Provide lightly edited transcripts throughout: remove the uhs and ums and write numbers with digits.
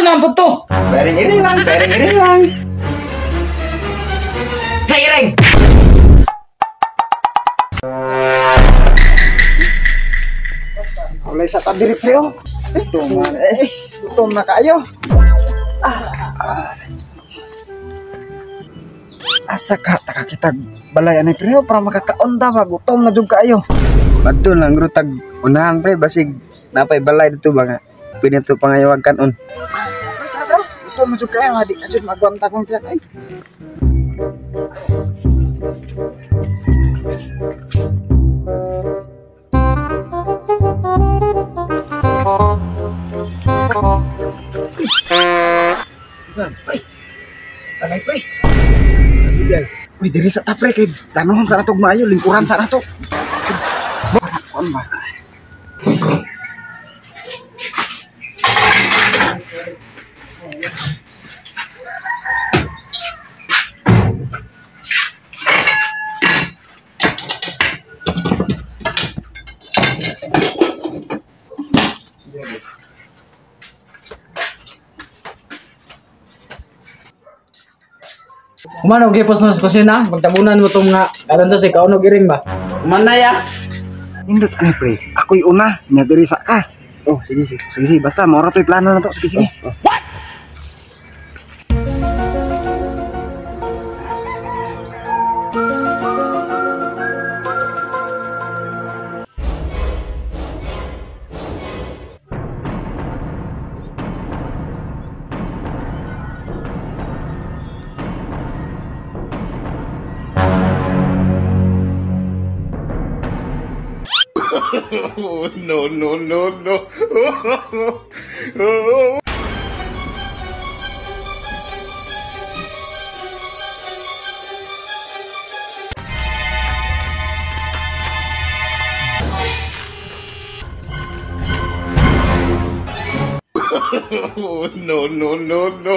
naman po to? Pairing-iring lang, pairing-iring lang. Sa iring! Ulay sa tabi pre oh. Gutom na eh. Gutom na kayo. Asa ka taka kita balay ani pre para makakaon ta ba, gutom na jud kaayo. Padto lang gro tag unahan pre, basig napay balay dito ba nga. Pwede to pangayawag kanon. Gutom na jud kaayo, di na jud magwanta kong tiyak ay. Ay, balay pre. Uy, diri sa ta pre kay planohon sa natog maayo, lingkuran sa nato. Kon ba? Kumano gipos na sa kusina, magtabunan mo itong mga katanto si kaunog iring ba? Kumanay ah! Indot ani pre, ako'y una, nya diri sa ka. Oh, sige sige. Sige sige, basta mora to'y plano na to. Sige sige. Oh, oh. What? Oh, no, no, no, no. Oh, no, no, no, no.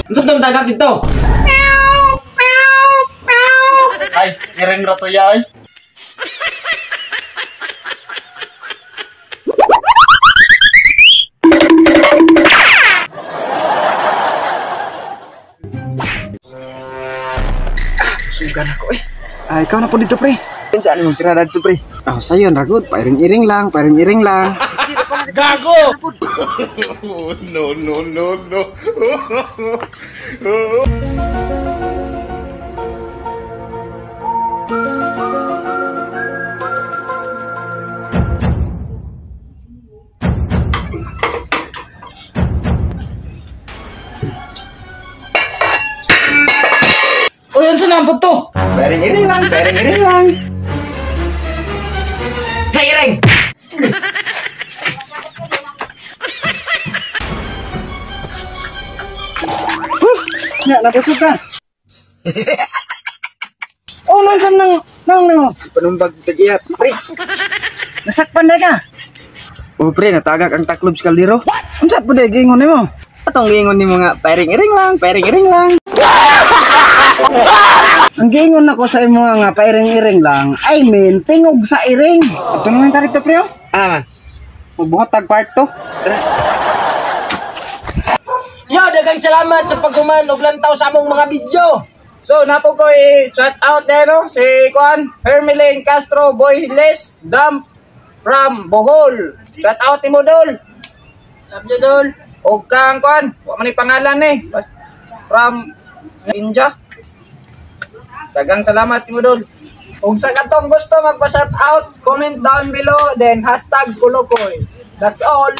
Unsa tong tagak dito? Meow, meow, meow. Ay, iring ra to ya ay. Sugan ako eh. Ah, ikaw na po dito pre. Unsa ani mong tirada dito pre? Ah, sayon ra gud, pairing-iring lang, pairing-iring lang. Gago! Oh, no, no, no, no. Uy, unsa naman po to? Pairing-iring lang, pairing-iring lang. Sa iring! Nya, nabusog ka. Oh, lansan nang nang nang Panumbag tag-iyat pre. Nasakpan na ka. Oh pre, natagak ang taklob sa kaldero. Unsa pud giingon nimo? Atong giingon nimo nga pairing-iring lang, pairing-iring lang. Ang giingon nako sa imo nga pairing-iring lang, I mean tingog sa iring. Ato naman ta rito pre oh. Ah, man. Magbuhat tag part 2. Yo, daghang salamat sa paghuman og lantaw sa among mga video. So, napo ko i-shout out din no si Kuan Hermeline Castro Boyles Dump from Bohol. Shout out nimo dol. Love you, dol. Og kang Kuan, wa man ni pangalan eh. Bas from India. Daghang salamat nimo dol. Ug sa katong gusto magpa-shout out, comment down below then #kulukoy. That's all.